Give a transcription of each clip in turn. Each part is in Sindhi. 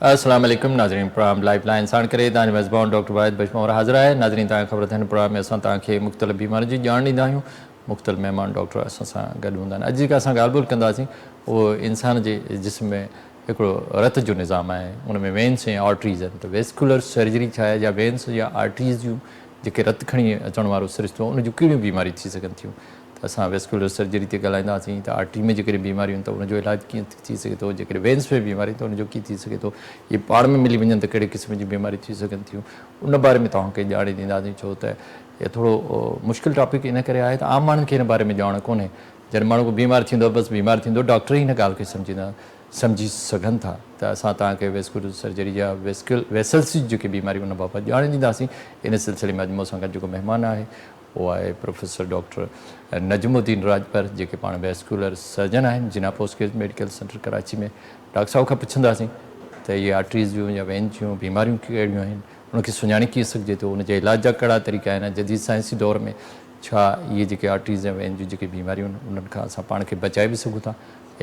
السلام عليڪم ناظرين پروگرام لائف لائن ساڻ ڪري توهان جو ميزبان ڊاڪٽر واحد بخش مور حاضر آهي. ناظرين توهان کي خبر اٿن پروگرام ۾ اسان توهان کي مختلف بيمارين جي ڄاڻ ڏيندا آهيون. مختلف مهمان ڊاڪٽر اسان سان گڏ هوندا آهن. اڄ جيڪا اسان ڳالهه ٻولهه ڪنداسين اهو انسان جي جسم ۾ هڪڙو رت جو نظام آهي ان ۾ وينس ۽ آرٽريز آهن ته ويسڪولر سرجري ڇا آهي يا وينس يا آرٽريز جون جيڪي رت کڻي اچڻ وارو سرشتو آهي ان جون ڪهڙيون بيماريون ٿي سگهن ٿيون ته اسان ويسڪولر سرجري تي ڳالهائينداسين ته آرٽري ۾ جيڪڏهن بيماريون آهن ته ان جو علاج ڪيئن ٿي سگهي ٿو جيڪڏهن وينس ۾ بيماري ته ان جو ڪيئن ٿي سگهي ٿو اهي پاڻ ۾ ملي وڃن ته ڪهڙي قسم جون بيماريون ٿي سگهن ٿيون ان باري ۾ توهان کي ڄاڻ ڏينداسين ڇو ته اهو ٿورو مشڪل ٽاپڪ ان ڪري آهي ته عام ماڻهن کي ان باري ۾ ڄاڻ ڪونهي جڏهن ماڻهو ڪو بيمار ٿيندو آهي بس بيمار ٿيندو ڊاڪٽر ئي ان ڳالهه کي سمجهندا سمجهي سگهن ٿا ته اسان توهان کي ويسڪولر سرجري يا ويسڪل ويسلس جي جيڪي بيماري ان بابت ڄاڻ ڏينداسين ان سلسلي ۾ اڄ مون سان گڏ جيڪو مهمان آهي اهو آهي پروفيسر ڊاڪٽر نجم الدين راڄپر جيڪي پاڻ ويسڪولر سرجن آهن Jinnah post graduate medical centre Karachi ۾ doctor صاحب کان پڇنداسين ته اهي آرٽريز جون يا وين جون بيماريون ڪهڙيون آهن ان کي سڃاڻي ڪيئن سگهجي ٿو ان جي علاج جا ڪهڙا طريقا آهن جديد سائنسي دور ۾ ڇا اهي جيڪي آرٽريز ۽ وين جون جيڪي بيماريون آهن انهن کان اسان پاڻ کي بچائي به سگهون ٿا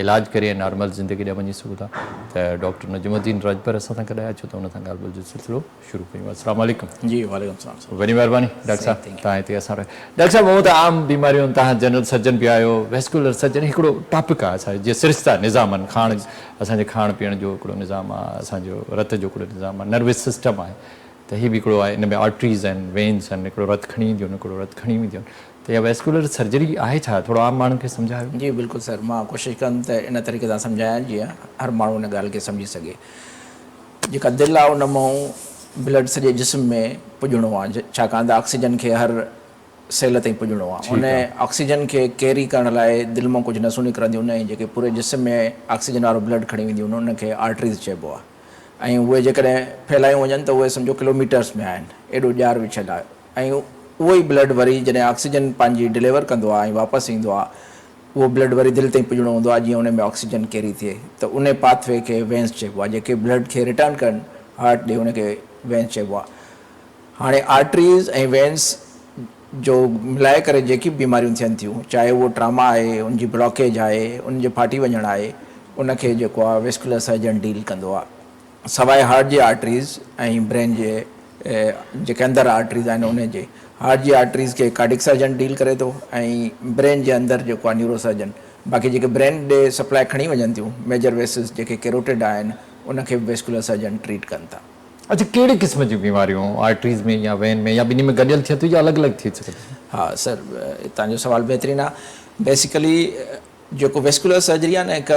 علاج ڪري ۽ نارمل زندگي ڏانهن وڃي سگهون ٿا ته ڊاڪٽر نجم الدين راڄپر اسان سان گڏ آهي اچو ته ان سان ڳالهه ٻولهه جو سلسلو شروع ڪيون السلام عليڪم. جي وعليڪم السلام سر. وڏي مهرباني ڊاڪٽر صاحب توهان هتي اسان وٽ ڊاڪٽر صاحب هونء ته عام بيماريون توهان جنرل سرجن به آهيو ويسڪولر سرجن هڪڙو ٽاپڪ آهي اسان جو جيئن سرشتا نظام آهن کاڻ اسان جي کاڻ پيئڻ جو هڪڙو نظام آهي اسان جو رت جو هڪڙو نظام آهي نروس سسٽم آهي ته هي به هڪڙو آهي ان ۾ آرٽريز آهن وينز آهن هڪڙو رت کڻي اينديون آهن هڪڙو رت کڻي وينديون آهن ته اها ويسڪولر سرجري آهي ڇا ٿورو عام ماڻهن کي سمجهايو. جي بلڪل سر مان ڪوشش ڪندم ته ان طريقي سان سمجهايان جيئن هر ماڻهو ان ڳالهه کي سمجهي سگهي. جيڪا دل آهي ان مان بلڊ سڄي جسم ۾ پڄڻو آهي ڇاڪاڻ ته آڪسيجن کي هر سيل تائين پڄڻو آهي ان آڪسيجن کي ڪيري ڪرڻ لاء دل مان ڪجهه نسون نڪرنديون آهن ۽ جيڪي پوري جسم ۾ آڪسيجن وارو بلڊ کڻي وينديون آهن ان کي آرٽريز چئبو آهي. ۽ اهي جيڪڏهن ڦهلايون وڃن ته اهي سمجهو ڪلوميٽرس ۾ آهن ايڏو ڄار وڇيل آهي ۽ اهو ئي بلڊ وري جڏهن آڪسيجن پنهنجي ڊليور ڪندو آهي ۽ واپس ايندو آهي اهو بلڊ وري دل تائين پڄڻو هوندو آهي جيئن ان ۾ آڪسيجن ڪيري ٿئي ته ان پاٿ وي کي وينس چئبو آهي جيڪي بلڊ کي ريٽرن ڪن هارٽ ڏي ان کي وينس چئبو آهي هاڻي آرٽريز ۽ وينس جو ملائي ڪري جيڪي به بيماريون ٿين ٿيون چاهي اهو ٽراما آهي ان جي بلاڪيج آهي ان جي ڦاٽي وڃڻ آهي ان کي جيڪو آهي ويسڪولر سرجن ڊيل ڪندو آهي سواء هارٽ جي آرٽريز ۽ برين جي جيڪي اندر آرٽريز آهن ان جي هارٽ جي آرٽريز کي ڪارڊڪ سرجن ڊيل ڪري ٿو ۽ برين جي اندر جيڪو آهي نيورو سرجن باقي جيڪي برين ڏي سپلاء کڻي وڃن ٿيون ميجر ويسلز جيڪي ڪيروٽيڊ آهن ان کي به ويسڪولر سرجن ٽريٽ ڪن ٿا. اڇا ڪهڙي قسم جون بيماريون آرٽريز ۾ يا وين ۾ يا ٻنهي ۾ گڏيل ٿين ٿيون يا الڳ الڳ ٿي سگهن ٿيون؟ ها سر توهان جو سوال بهترين آهي بيسيڪلي جيڪو ويسڪولر سرجري آهي نه هڪ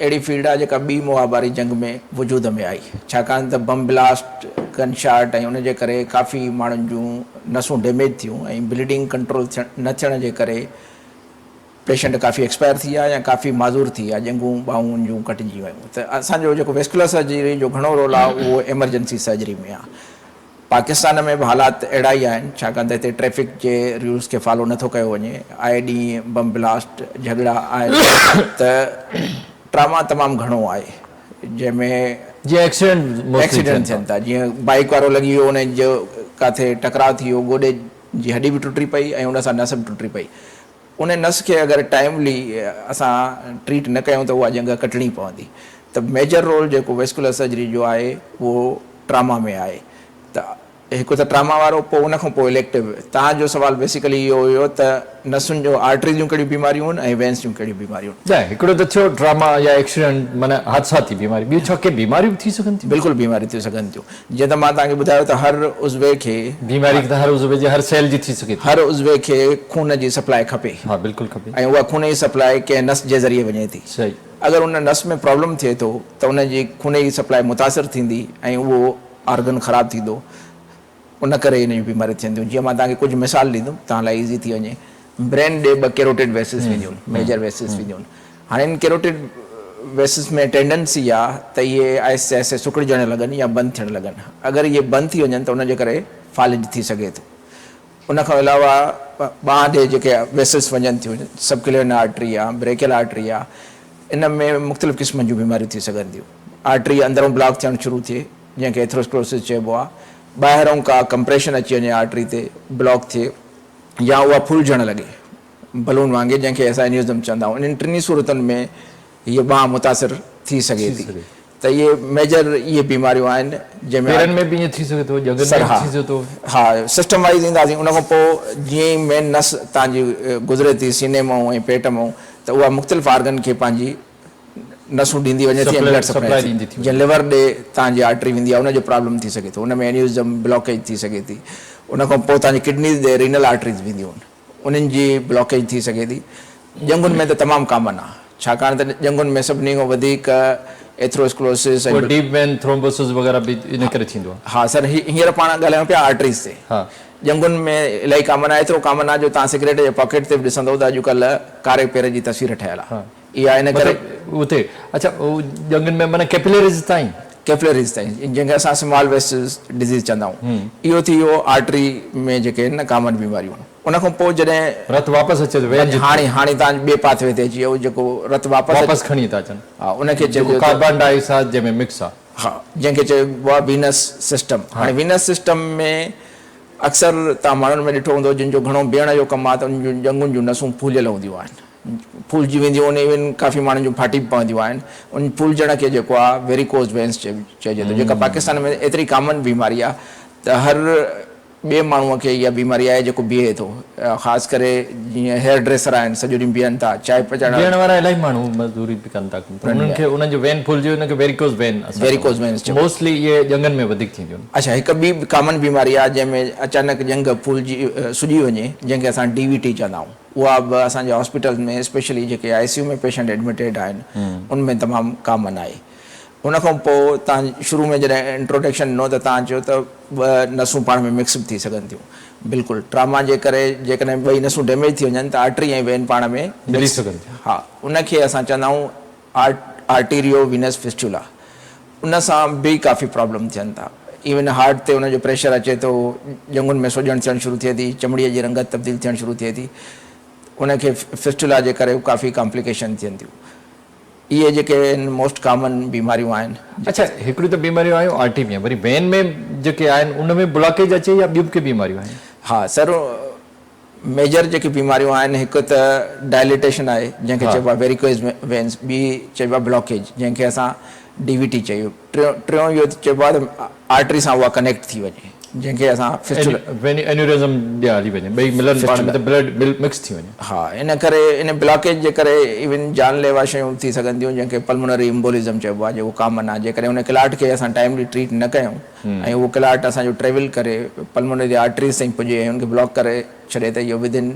اهڙي فيلڊ آهي جيڪا ٻي مهاڀاري جنگ ۾ وجود ۾ آئي ڇاڪاڻ ته بم بلاسٽ گن شاٽ ۽ ان جي ڪري ڪافي ماڻهن جون نسون ڊيميج ٿيون ۽ بليڊنگ ڪنٽرول ٿيڻ نه ٿيڻ جي ڪري پيشنٽ ڪافي ايڪسپائر ٿي ويا يا ڪافي معذور ٿي ويا، ڄنگهون ٻانهون ان جون ڪٽجي ويون ته اسان جو جيڪو ويسڪولر سرجري جو گهڻو رول آهي اهو ايمرجنسي سرجري ۾ آهي. پاڪستان ۾ به حالات اهڙا ئي آهن ڇاڪاڻ ته هتي ٽريفڪ جي رولز کي فالو نٿو ڪيو وڃي، آئي ڏينهن بم بلاسٽ، جهڳڙا آهن ته ٽراما تمام گهڻو آهي جنهن ۾ جيئن ايڪسيڊنٽ موسٽلي ايڪسيڊنٽ ٿين ٿا جيئن بائيڪ وارو لڳي ويو ان جو ڪاٿي ٽڪراء ٿي ويو گوڏي جي هڏي به ٽٽي پئي ۽ ان سان نس به ٽٽي پئي ان نس کي اگر ٽائيملي اسان ٽريٽ نه ڪيون ته اها ڄنگهه ڪٽڻي پوندي ته ميجر رول جيڪو ويسڪولر سرجري جو آهي اهو ٽراما ۾ آهي ته هڪ ته ٽراما وارو پوء ان کان پوء اليڪٽو. توهان جو سوال بيسيڪلي اهو هيو ته نسن جو آرٽريز جون ڪهڙيون بيماريون آهن ۽ وينس جون ڪهڙيون بيماريون آهن. نه هڪڙو ته ٿيو ٽراما يا ايڪسيڊنٽ معنيٰ حادثاتي بيماري ٻيو ڇا ڪي بيماريون به ٿي سگهن ٿيون؟ بلڪل بيماريون ٿي سگهن ٿيون. جيئن ته مان توهان کي ٻڌايو ته هر عضوي کي. بيماري ته هر عضوي جي هر سيل جي ٿي سگهي ٿي. هر عضوي کي خون جي سپلاء کپي. ها بلڪل کپي. ۽ اها خون جي سپلاء ڪنهن نس جي ذريعي وڃي ٿي. صحيح. اگر ان نس ۾ پرابلم ٿئي ٿو ته ان جي خون جي سپلاء متاثر ٿيندي ۽ اهو آرگن خراب ٿيندو. ان ڪري ان جون بيماريون ٿين ٿيون. جيئن مان توهان کي ڪجهه مثال ڏيندم توهان لاء ايزي ٿي وڃي. برين ڏي ٻه ڪيروٽيڊ ويسلز وينديون آهن، ميجر ويسلز وينديون آهن. هاڻي ان ڪيروٽيڊ ويسلز ۾ ٽينڊنسي آ ته اهي آهستي آهستي سڪڙجڻ لڳن يا بند ٿيڻ لڳن. اگر اهي بند ٿي وڃن ته ان جي ڪري فالج ٿي سگهي ٿو. ان کان علاوه ٻانهن ڏي جيڪي ويسلز وڃن ٿيون، سب ڪلين آرٽري آ، بريڪيل آرٽري آ، ان ۾ مختلف قسمن جون بيماريون ٿي سگهن ٿيون. آرٽري اندرون بلاڪ ٿيڻ شروع ٿئي جنهن کي ايٿروسڪلوسس چئبو آهي، ٻاهرون ڪا ڪمپريشن اچي وڃي آرٽري تي بلاڪ ٿئي يا اها ڦولجڻ لڳي بلون وانگي جنهن کي اسان اينيوزم چوندا آهيون. انهن ٽنهي صورتن ۾ هيء ٻانهن متاثر ٿي سگهي ٿي ته اهي ميجر اهي بيماريون آهن جنهن ۾ پيرن ۾ به ائين ٿي سگهي ٿو، ڄنگهن ۾ به ٿي سگهي ٿو. ها سسٽم وائيز اينداسين ان کان پوء جيئن ئي مين نس تان جي گذري ٿي سيني مئون ۽ پيٽ مئون ته اها مختلف آرگن کي پنهنجي نسون ڏيندي وڃي ٿي ۽ بلڊ سپلائي ڏيندي ٿي جيئن ليور ڏي تان جي آرٽري ويندي آهي ان جو پرابلم ٿي سگهي ٿو ان ۾ اينيوزم بلاڪيج ٿي سگهي ٿي ان کان پوء تان جي ڪڊنيز ڏي رينل آرٽريز وينديون آهن انهن جي بلاڪيج ٿي سگهي ٿي. ڄنگهن ۾ ته تمام ڪامن آهي ڇاڪاڻ ته ڄنگهن ۾ سڀني کان وڌيڪ ايٿروسڪلوسس ۽ اهو ڊيپ وين ٿرومبوسس وغيره به ان ڪري ٿيندو آهي. ها سر هي هينئر پاڻ ڳالهايون پيا آرٽريز تي. ڄنگهن ۾ الاهي ڪامن آهي ايترو ڪامن آهي جو توهان سگريٽ جي پاڪيٽ تي به ڏسندو ته اڄڪلهه ڪاري پير جي تصوير ٺهيل آهي. اها ان ڪري. مطلب اتي اڇا ڄنگهن ۾ معنيٰ ڪيپلريز تائين. ڪيپلريز تائين جنهن کي اسان سمال ويسلز ڊزيز چوندا آهيون اهو ٿي ويو آرٽري ۾ جيڪي آهن نه ڪامن بيماريون ان کان پوء جڏهن رت واپس اچي ٿو وين جي هاڻي هاڻي تان ٻئي پاٿ وي تي اچي ويو جيڪو رت واپس واپس کڻي ٿا اچن ها ان کي چئجي جيڪو ڪاربان ڊاء آڪسائيڊ جنهن ۾ مڪس آ ها جنهن کي چئبو آهي وينس سسٽم هاڻي وينس سسٽم ۾ اڪثر تان ماڻهن ۾ ڏٺو هوندو جن جو گهڻو بيهڻ جو ڪم آهي ته انهن جون ڄنگهن جون نسون ڦوليل هونديون آهن ڦولجي وينديون آهن ايون ڪافي ماڻهن جون ڦاٽي به پونديون آهن ان ڦولجڻ کي جيڪو آهي ويريڪوز وينس چئجي ٿو جيڪا پاڪستان ۾ ايتري ڪامن بيماري آهي ته هر ٻئي ماڻهوء کي اها بيماري آهي جيڪو بيهي ٿو خاص ڪري جيئن هيئر ڊريسر آهن سڄو ڏينهن بيهن ٿا چانهه پچائڻ بيهڻ وارا الاهي ماڻهو مزدوري به ڪن ٿا ته انهن کي انهن جو وين ڦولجي انهن کي ويريڪوز وين اسان ويريڪوز وينس چئبو موسٽلي اهي ڄنگهن ۾ وڌيڪ ٿينديون آهن. اڇا هڪ ٻي به ڪامن بيماري آهي جنهن ۾ اچانڪ ڄنگهه ڦولجي سڄي وڃي جنهن کي اسان ڊي وي ٽي چوندا آهيون اها به اسان جي هاسپيٽلز ۾ اسپيشلي جيڪي آء سي يو ۾ پيشنٽ ايڊمٽيڊ آهن ان ۾ تمام ڪامن آهي. ان کان پوء توهان شروع ۾ جڏهن انٽروڊڪشن ڏنو ته توهان چيو ته ٻه نسون پاڻ ۾ مڪس به ٿي سگهن ٿيون. بلڪل ٽراما جي ڪري جيڪڏهن ٻئي نسون ڊيميج ٿي وڃن ته آرٽري ۽ وين پاڻ ۾ ملي سگهن ٿيون. ها ان کي اسان چوندا آهيون آرٽيريو وينس فسٽيولا. ان سان به ڪافي پرابلم ٿين ٿا. ايون هارٽ تي ان جو پريشر اچي ٿو، ڄنگهن ۾ سوڄڻ ٿيڻ شروع ٿئي ٿي، چمڙي جي رنگت تبديل ٿيڻ شروع ٿئي ٿي. ان کي فسٽيولا جي ڪري ڪافي ڪامپليڪيشن ٿين ٿيون. اهي جيڪي آهن موسٽ ڪامن بيماريون آهن. اڇا هڪڙيون ته بيماريون آيون آرٽي ۾ وري وين ۾ جيڪي آهن ان ۾ بلاڪيج اچي يا ٻيون به ڪي بيماريون آهن؟ ها سر ميجر جيڪي بيماريون آهن هڪ ته ڊائليٽيشن آهي جنهن کي چئبو آهي ويريڪوز وينس ٻي چئبو آهي بلاڪيج جنهن کي اسان ڊي وي ٽي چيون ٽيون اهو چئبو آهي ته آرٽري سان اها ڪنيڪٽ ٿي وڃي جنهن کي اسان فسٽولا اينيورزم ڏي هلي وڃي ٻئي ملن پاڻ ۾ ته بلڊ مڪس ٿي وڃي. ها ان ڪري ان بلاڪيج جي ڪري ايون جان ليوا شيون به ٿي سگهن ٿيون جنهن کي پلمونري امبولزم چئبو آهي جيڪو ڪامن آهي جيڪڏهن ان ڪلاٽ کي اسان ٽائملي ٽريٽ نه ڪيون ۽ اهو ڪلاٽ اسان جو ٽريول ڪري پلمونري آرٽريز تائين پڄي ۽ ان کي بلاڪ ڪري ڇڏي ته اهو with in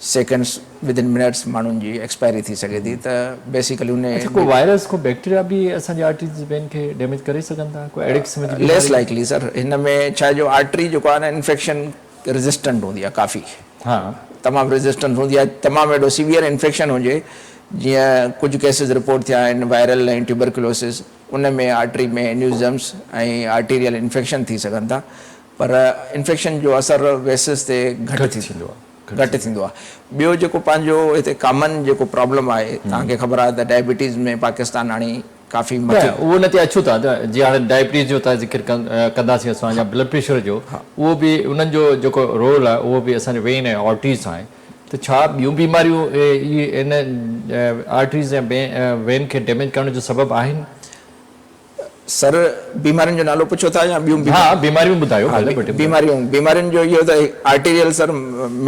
seconds with in minutes ماڻهن جي ايڪسپائري ٿي سگهي ٿي ته بيسيڪلي ان اڇا ڪو وائرس ڪو بيڪٽيريا به اسان جي آرٽريز وين کي ڊيميج ڪري سگهن ٿا ڪو اهڙي قسم جي بيماري؟ ليس لائيڪلي سر هن ۾ ڇا جو آرٽري جيڪو آهي نه انفيڪشن ريزسٽنٽ هوندي آهي ڪافي ها تمام ريزسٽنٽ هوندي آهي تمام اهڙو سيويئر انفيڪشن هجي جيئن ڪجهه ڪيسز رپورٽ ٿيا آهن وائرل ۽ ٽيوبرڪلوسس ان ۾ آرٽري ۾ اينيوزمس ۽ آرٽيريل انفيڪشن ٿي سگهن ٿا پر انفيڪشن جو اثر ويسز تي گهٽ ٿيندو آهي گهٽ ٿيندو آهي. ٻيو جيڪو پنهنجو هتي ڪامن جيڪو پرابلم آهي توهان کي خبر آهي ته ڊائبٽيز ۾ پاڪستان هاڻي ڪافي مٿي. نه اهو ان تي اچون ٿا ته جي هاڻي ڊائبٽيز جو ته ذڪر ڪنداسين اسان يا بلڊ پريشر جو اهو به انهن جو جيڪو رول آهي اهو به اسان جي وين ۽ آرٽريز سان آهي ته ڇا ٻيون بيماريون اهي ان آرٽريز ۽ وين کي ڊيميج ڪرڻ جو سبب آهن؟ سر بيمارين جو نالو پڇو ٿا يا ٻيون ها بيماريون ٻڌايو ڀلي ٻه ٽي بيماريون بيمارين جو اهو ته آرٽيريل سر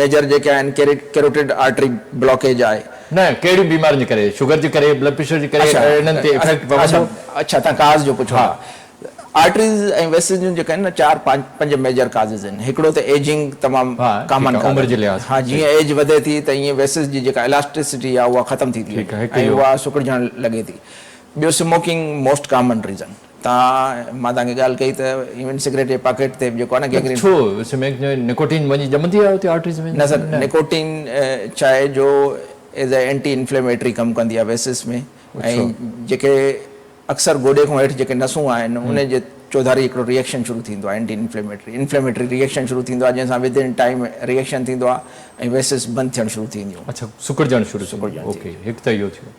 ميجر جيڪي آهن ڪيروٽيڊ آرٽري بلاڪيج آهي. نه ڪهڙيون بيمارين جي ڪري شگر جي ڪري بلڊ پريشر جي ڪري انهن تي افيڪٽ پوندو. اڇا تان ڪاز جو پڇو ٿا آرٽريز ۽ ويسز جون جيڪي آهن نه چار پنج پنج ميجر ڪازز آهن هڪڙو ته ايجنگ تمام ڪامن ڪاز عمر جي لحاظ ها جيئن ايج وڌي ٿي ته ائين ويسز جي جيڪا الاسٽسٽي آهي اها ختم ٿي ٿي وڃي ۽ اها سڪڙجڻ لڳي ٿي. ٻيو سموڪنگ موسٽ ڪامن ريزن تان مان توهان کي ڳالهه ڪئي ته ايون سگريٽ جي پاڪيٽ تي به جيڪو آهي نه گينگرين. ڇو سميڪ ۾ نڪوٽين وڃي ڄمندي آهي اتي آرٽريز ۾؟ نه سر نڪوٽين ڇا آهي جو ايز اي اينٽي انفليميٽري ڪم ڪندي آهي ويسز ۾ ۽ جيڪي اڪثر گوڏي کان هيٺ جيڪي نسون آهن ان جي چوڌاري هڪڙو ريئڪشن شروع ٿيندو آهي اينٽي انفليميٽري انفليميٽري ريئڪشن شروع ٿيندو آهي جنهن سان ود ان ٽائيم ريئڪشن ٿيندو آهي ۽ ويسز بند ٿيڻ شروع ٿي وينديون. اڇا سڪڙجڻ شروع ٿيندو اوڪي هڪ ته اهو ٿيو.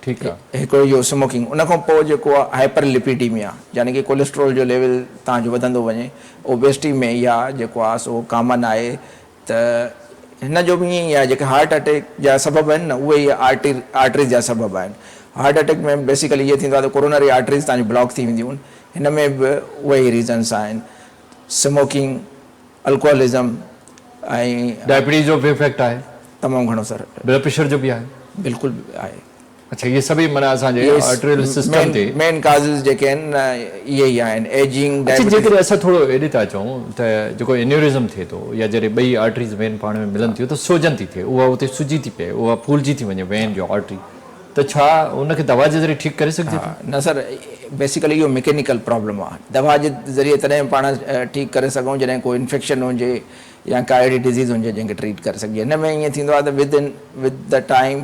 ٺيڪ آ. هڪڙو اهو سموڪنگ ان کان پوء جيڪو آ هائپر لپيڊيميا يعني ڪي ڪوليسٽرول جو ليول توهان جو وڌندو وڃي اوبيسٽي ۾ اها جيڪو آ سو ڪامن آهي ته هن جو به ائين ئي آهي جيڪي هارٽ اٽيڪ جا سبب آهن نه اهي ئي آرٽي آرٽريز جا سبب آهن هارٽ اٽيڪ ۾ بيسيڪلي اهي ٿيندو آهي ته ڪورونري آرٽريز توهان جون بلاڪ ٿي وينديون آهن هن ۾ به اهي ئي ريزنس آهن سموڪنگ الڪوهلزم ۽ ڊائبٽيز جو به افيڪٽ آهي. تمام گهڻو سر. بلڊ پريشر جو به آهي. بلڪل آهي. اڇا اهي سڀئي معنيٰ اسان جي آرٽريل سسٽم تي. مين ڪازز جيڪي آهن اهي ئي آهن ايجنگ اڇا ڊائبٽيز. جيڪڏهن اسان ٿورو ايڏي ٿا اچون ته جيڪو انيورزم ٿئي ٿو يا جڏهن ٻئي آرٽريز وين پاڻ ۾ ملن ٿيون ته سوجن ٿي ٿئي اها اتي سجي ٿي پئي اها ڦولجي ٿي وڃي وين جو آرٽري ته ڇا ان کي دوا جي ذريعي ٺيڪ ڪري سگهجي ٿو؟ نه سر بيسيڪلي اهو مڪينيڪل پرابلم آهي دوا جي ذريعي تڏهن پاڻ ٺيڪ ڪري سگهون جڏهن ڪو انفيڪشن هجي يا ڪا اهڙي ڊزيز هجي جنهن کي ٽريٽ ڪري سگهجي هن ۾ ائين ٿيندو آهي ته with in with the time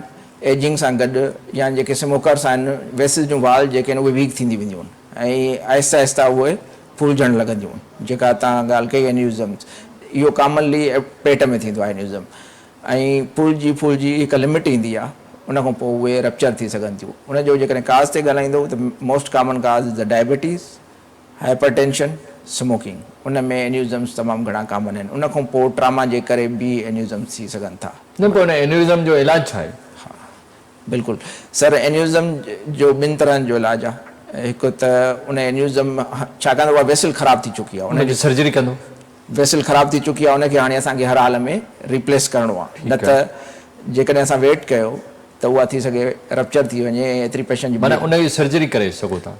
ageing سان گڏ يا جيڪي سموڪرس آهن ويسلز جون وال جيڪي آهن اهي ويڪ ٿيندي وينديون آهن ۽ آهستي آهستي اهي ڦولجڻ لڳنديون آهن جيڪا توهان ڳالهه ڪئي انيوزمز اهو ڪامنلي پيٽ ۾ ٿيندو آهي انيوزم ۽ ڦولجي ڦولجي هڪ لمٽ ايندي آهي ان کان پوء اهي رپچر ٿي سگهن ٿيون ان جو جيڪڏهن ڪاز تي ڳالهائيندو ته most common cause is the diabetes hypertension smoking ان ۾ انيوزمز تمام گهڻا ڪامن آهن ان کان پوء ٽراما جي ڪري به انيوزمز ٿي سگهن ٿا. نه پوء ان انيوزم جو علاج ڇا آهي؟ ها بلڪل سر انيوزم جو ٻن طرحن جو علاج آهي هڪ ته ان انيوزم ڇاڪاڻ ته اها ويسل خراب ٿي چڪي آهي ان جي سرجري ڪندو ويسل خراب ٿي چڪي آهي ان کي هاڻي اسان کي هر حال ۾ ريپليس ڪرڻو آهي نه ته جيڪڏهن اسان ويٽ ڪيو ته اها ٿي سگهي رپچر ٿي وڃي ۽ ايتري پيشنٽ جي معنيٰ ان جي سرجري ڪري سگهو ٿا.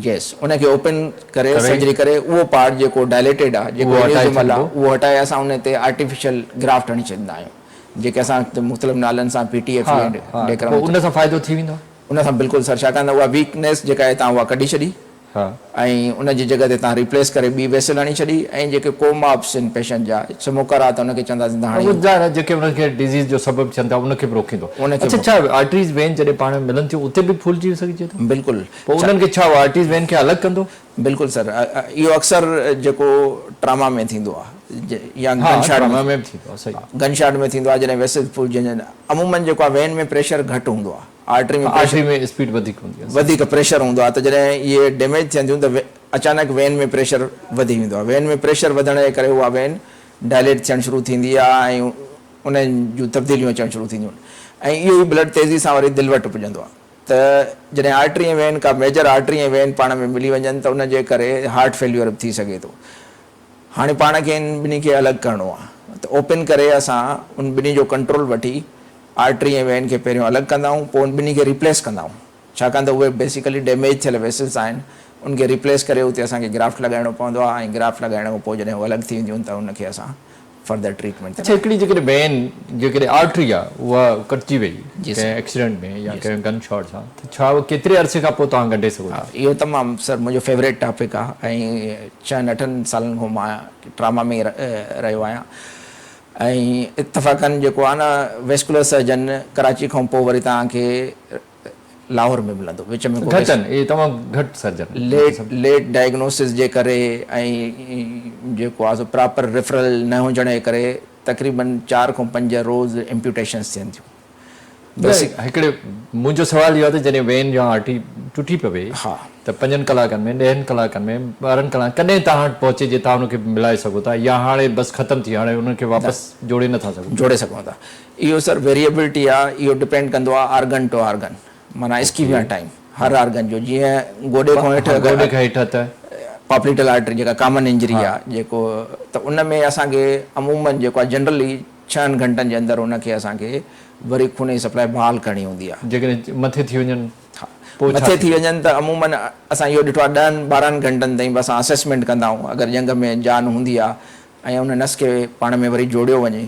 يس ان کي اوپن ڪري سرجري ڪري اهو پارٽ جيڪو ڊائليٽيڊ آهي جيڪو انيوزمل آهي اهو هٽائي اسان ان تي آرٽيفيشل گرافٽ هڻي ڇڏيندا آهيون جيڪي اسان مختلف نالن سان پي ٽي ايف ڊيڪرا ان سان فائدو ٿي ويندو ان سان بلڪل سر ڇاڪاڻ ته اها ويڪنيس جيڪا آهي تان اها ڪڍي ڇڏي ۽ ان جي جڳهه تي تان ريپليس ڪري ٻي ويسل هڻي ڇڏي ۽ جيڪي ڪو مابس آهن پيشنٽ جا سموڪر آهي ته ان کي چونداسين ته هاڻي ظاهر آهي جيڪي انهن کي ڊزيز جو سبب ٿين ٿا ان کي به روڪيندو اڇا ڇا آرٽريز وين جڏهن پاڻ ۾ ملن ٿيون اتي به ڦولجي سگهجي ٿو بلڪل پوء انهن کي ڇا آرٽريز وين کي الڳ ڪندو؟ بلڪل سر اهو اڪثر جيڪو ٽراما ۾ ٿيندو آهي يا گن شاٽ ٽراما ۾ به ٿيندو آهي صحيح گن شاٽ ۾ ٿيندو آهي جڏهن ويسلز ڦولجي وڃن عمومن جيڪو آهي وين ۾ پريشر گهٽ هوندو آهي آرٽري ۾ آرٽري ۾ اسپيڊ وڌيڪ هوندي آهي وڌيڪ پريشر هوندو آهي ته جڏهن اهي ڊيميج ٿين ٿيون ته اچانڪ وين ۾ پريشر وڌي ويندو آهي وين ۾ پريشر وڌڻ جي ڪري اها وين ڊائليٽ ٿيڻ شروع ٿيندي آهي ۽ انهن جون تبديليون اچڻ شروع ٿينديون آهن ۽ اهو ئي بلڊ تيزي سان وري دل وٽ پڄندو آهي ته جڏهن آرٽري ۽ وين ڪا ميجر آرٽري ۽ وين پاڻ ۾ ملي وڃن ته ان جي ڪري هارٽ فيليور به ٿي سگهي ٿو. هاڻي پاڻ کي ان ٻنهي کي الڳ ڪرڻو آهي ته اوپن ڪري اسان ان ٻنهي جو ڪنٽرول وٺي آرٽري ۽ وين کي پهريون الڳ ڪندا آهيون پوء ان ٻنهي کي ريپليس ڪندا آهيون ڇاڪاڻ ته اهي بيسيڪلي ڊيميج ٿيل ويسلز آهن ان کي ريپليس ڪري اتي اسان کي گرافٽ لڳائڻو پوندو آهي ۽ گرافٽ لڳائڻ کان پوء جڏهن هو الڳ ٿي وينديون آهن ته ان کي اسان فردر ٽريٽمينٽ اڇا هڪڙي جيڪڏهن وين جيڪڏهن آرٽري آ اها ڪٽجي وئي ڪنهن ايڪسيڊنٽ ۾ يا ڪنهن گن شاٽ سان ته ڇا اها ڪيتري عرصي کان پوء توهان ڳنڍي سگهو ٿا؟ اهو تمام سر منهنجو فيوريٽ ٽاپڪ آ ۽ ڇهن اٺن سالن کان مان ٽراما ۾ ئي رهيو آهيان ۽ اتفاقن جيڪو آ نه ويسڪولر سرجن ڪراچي کان پوء وري توهان کي لاهور ۾ ملندو وچ ۾ ڪو گهٽ آهن اهي تمام گهٽ سرجن آهن ليٽ ليٽ ڊائگنوسس جي ڪري ۽ جيڪو آهي سو پراپر ريفرل نه هجڻ جي ڪري تقريبن چار کان پنج روز امپيوٽيشنس ٿين ٿيون بيسڪ هڪڙي منهنجو سوال اهو آهي ته جڏهن وين يا آرٽري ٽٽي پوي ها ته پنجن ڪلاڪن ۾ ڏهن ڪلاڪن ۾ 12 ڪلاڪن ڪڏهن توهان وٽ پهچي جي توهان ان کي ملائي سگهو ٿا يا هاڻي بس ختم ٿي هاڻي انهن کي واپس جوڙي نٿا سگهون جوڙي سگهون ٿا اهو سر ويريبلٽي آ اهو ڊپينڊ ڪندو آ آرگن ٽو آرگن معنيٰ اسڪيميا ٽائيم هر آرگن جو جيئن گوڏي کان هيٺ گوڏي کان هيٺ ته پاپليٽل آرٽري جيڪا ڪامن انجري آ جيڪو ته ان ۾ اسان کي عمومن جيڪو آ جنرلي ڇهن گهنٽن جي اندر ان کي اسان کي وري خون جي سپلائي بحال ڪرڻي هوندي آ. جيڪڏهن مٿي ٿي وڃن ها مٿي ٿي وڃن ته عمومن اسان اهو ڏٺو آ ڏهن 12 گهنٽن تائين به اسان اسيسمينٽ ڪندا آهيون اگر ڄنگهه ۾ جان هوندي آ ۽ ان نس کي پاڻ ۾ وري جوڙيو وڃي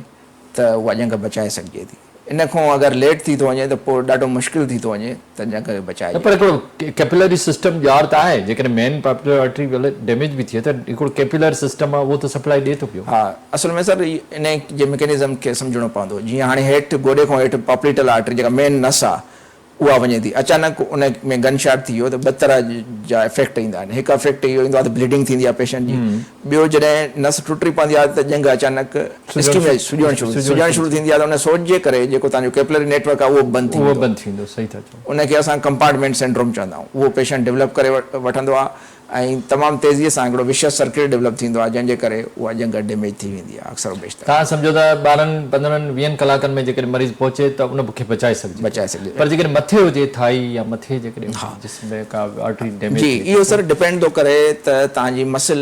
ته اها ڄنگهه بچائي سگهجي ٿي. ان کان اگر ليٽ ٿي ٿو وڃي ته پوء ڏاڍو مشڪل ٿي ٿو وڃي ته ڄنگهه کي بچائجي. نه پر هڪڙو ڪيپيلري سسٽم ڄار ته آهي جيڪڏهن مين پاپيلر آرٽري ڀلي ڊيميج به ٿئي ته هڪڙو ڪيپيلر سسٽم آهي اهو ته سپلائي ڏئي ٿو پيو. ها اصل ۾ سر انهي جي ميڪنزم کي سمجهڻو پوندو جيئن هاڻي هيٺ گوڏي کان هيٺ پاپليٽل آرٽري جيڪا مين نس آهي اها وڃي ٿي. اچانڪ ان ۾ گن شاٽ ٿي ويو ته ٻه طرح جا افيڪٽ ايندا آهن. هڪ افيڪٽ اهو ايندو آهي ته بليڊنگ ٿيندي آهي پيشنٽ جي. ٻيو جڏهن نس ٽٽي پوندي آهي ته ڄنگهه اچانڪ اسڪيميا سڄڻ شروع سڄڻ شروع ٿيندي آهي ته ان سوڄ جي ڪري جيڪو توهان جو ڪيپلري نيٽ ورڪ آهي اهو به بند ٿي ويندو. اهو بند ٿي ويندو صحيح ٿا چئو. ان کي اسان ڪمپارٽمينٽ سنڊروم چوندا آهيون. اهو پيشنٽ ڊولپ ڪري وٺندو آهي ۽ تمام تيزيء سان هڪڙو وشس سرڪل ڊولپ ٿيندو آهي جنهن جي ڪري اها ڄنگهه ڊيميج ٿي ويندي آهي اڪثر و بيشتر. توهان سمجهو ته 12، 15، 20 ڪلاڪن ۾ جيڪڏهن مريض پهچي ته ان کي بچائي سگهجي ٿو. بچائي سگهجي ٿو. پر جيڪڏهن مٿي هجي ٿائي يا مٿي جيڪڏهن جسم ۾ ڪا آرٽري ڊيميج جي ٿئي ته اهو سر ڊپينڊ ٿو ڪري ته توهان جي مسل